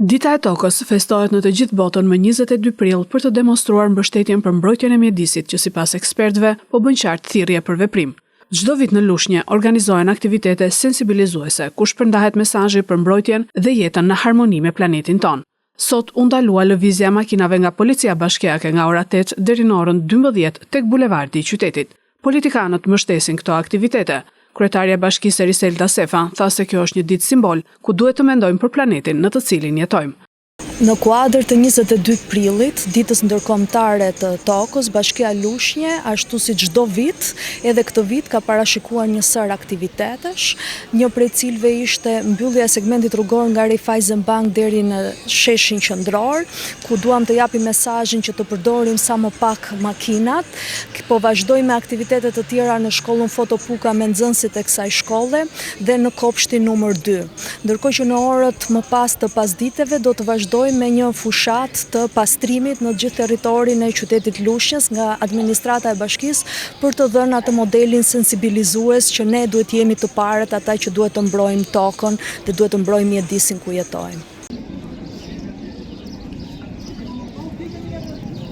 Dita e Tokës festohet në të gjithë botën më 22 prill për të demonstruar mbështetjen për mbrojtjen e mjedisit që sipas ekspertëve po bën qartë thirrje për veprim. Çdo vit në Lushnje organizohen aktivitete sensibilizuese ku shpërndahet mesazhi për mbrojtjen dhe jetën në harmoni me planetin tonë. Sot u ndalua lëvizja e makinave nga Policia Bashkiake nga ora 8 deri në orën 12 tek bulevardi i qytetit. Politikanët mbështesin këto aktivitete. Kryetarja e Bashkisë Eriselda Sefa tha se kjo është një ditë simbol ku duhet të mendojmë për planetin në të cilin jetojmë. Në kuadër të 22 prillit, Ditës Ndërkombëtare të Tokës, Bashkia Lushnje, ashtu si çdo vit, edhe këtë vit ka parashikuar një sërë aktivitetesh, një prej cilëve ishte mbyllja e segmentit rrugor nga Raiffeisen Bank deri në sheshin qendror, ku duam të japim mesazhin që të përdorim sa më pak makinat. Po vazhdojmë me aktivitete të tjera në shkollën Foto Puka me nxënësit e kësaj shkolle dhe në kopshtin numër 2. Ndërkohë që në orët më pas të pasditeve do të vazhdojmë me një fushatë të pastrimit në gjithë territorin e qytetit Lushnjës nga administrata e bashkisë për të dhënë atë modelin sensibilizues që ne duhet të jemi të parët ata që duhet të mbrojmë tokën dhe duhet të mbrojmë mjedisin ku jetojmë.